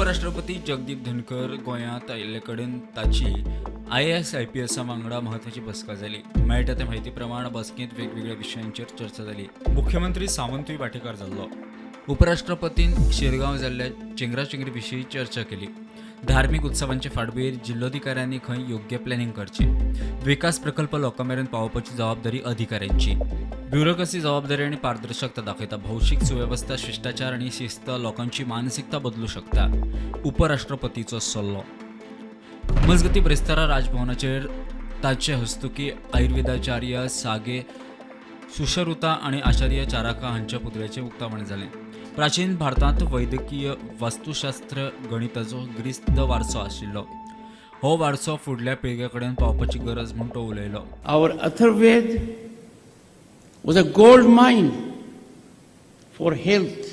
उपराष्ट्रपती जगदीप धनकर गोंयांत आयिल्ले कडेन ताची आयएएस आयपीएसा वांगडा म्हत्वाची बसका जाली. मेळटा ते म्हायती प्रमाण बसकेंत वेगवेगळ्या विशयांचेर चर्चा जाली. मुख्यमंत्री सावंतूय वांटेकार जाल्लो. उपराष्ट्रपतीन शिरगांव जाल्ल्या चेंगराचेंगरी विशीं चर्चा केली. धार्मीक उत्सवांचे फाटभुंयेर जिल्लोधिकाऱ्यांनी खंय योग्य प्लॅनिंग करचें. विकास प्रकल्प लोकां मेरेन पावोवपाची जबाबदारी अधिकाऱ्यांची. ब्युरोक्रेसी जबाबदारी आनी पारदर्शकता दाखयता. भौशीक सुवेवस्था, शिश्टाचार आनी शिस्त लोकांची मानसिकता बदलू शकता, उपराष्ट्रपतीचो सल्लो. मजगती ब्रेस्तारा राजभवनाचेर ताचे हस्तुकी आयुर्वेदाचार्य सागे सुशरुता आनी आचार्य चाराका हांच्या पुतळ्याचें उक्तावण जालें. प्राचीन भारतांत वैद्यकीय वास्तुशास्त्र गणिताचो गिरेस्त वारसो आशिल्लो. हो वारसो फुडल्या पिळग्या कडेन पावपाची गरज म्हूण तो उलयलो. Our Atharvaveda was a gold mine for health,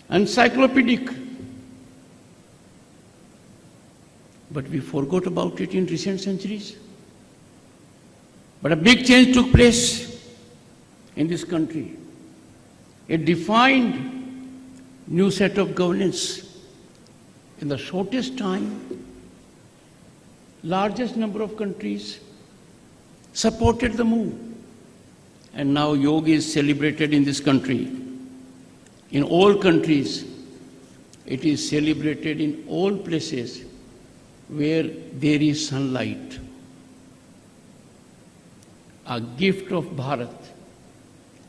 encyclopedic. But we forgot about it in recent centuries. But a big change took place in this country. It defined new set of governance in the shortest time. Largest number of countries supported the move. And now yoga is celebrated in this country. In all countries, it is celebrated in all places where there is sunlight. A gift of Bharat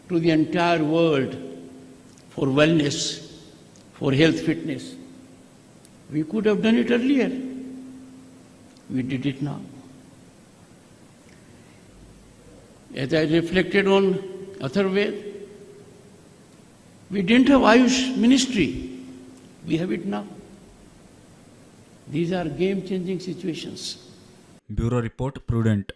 to the entire world for wellness, for health fitness. We could have done it earlier. We did it now. As I reflected on Atharvaveda, we didn't have Ayush ministry. We have it now. These are game changing situations. Bureau report, Prudent.